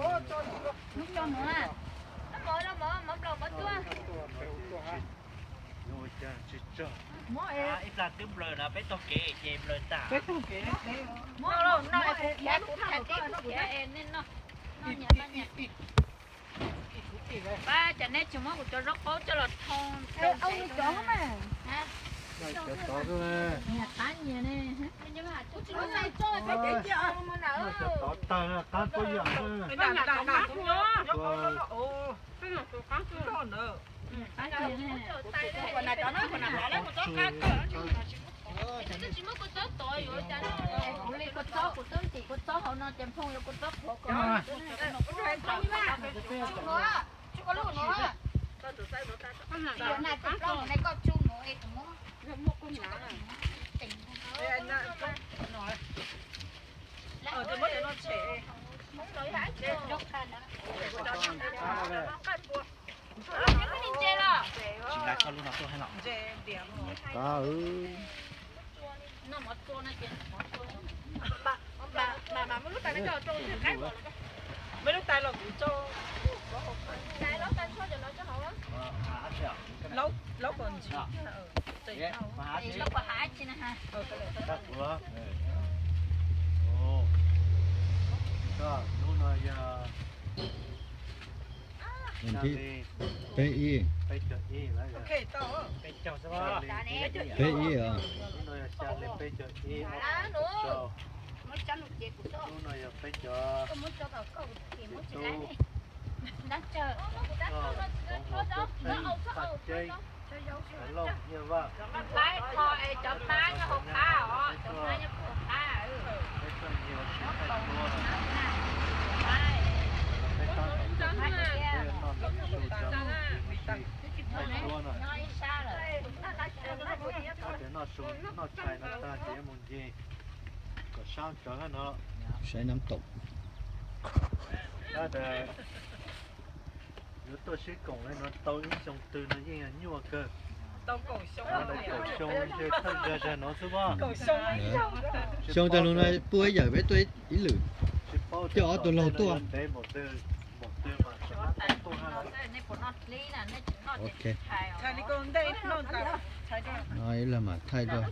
Ib plag twb nplawm no peb taug kev ces nplawm tag. Pab, cas neb tsis muab kuv cov zaub qaub coj los thau rau ntsev? Cov tod ne. Cov tod tawg qab puab yam. Kuv li kua txob, kuv twb ntim kua txob hauv no ces nphoo yuav kua txob qhuav ko. Tsis nqa koj lub no tuaj hab los? Lub no yog peb ib, peb ib os. Lub no yog peb cov tub, Looj Nyiaj Vaj, peb txoj nyiag sib thaij duab, peb tab tom noj su thaij duab no. Noj su noj tshais no tag ces yuav mus ncig kom sab tsawv hab no. Saib nab toom. Yuav tuaj sib koom li no tau ib xyoo twg no yeej yog nyuaj kawg. Kaum xyoo ntshe thawj zag zag no xwb mas. Xyoo tag lug no puag ib yawm peb tuaj ib lwm, coj ob tug laug tuaj. Ok. Ib leeg mam thaij dua.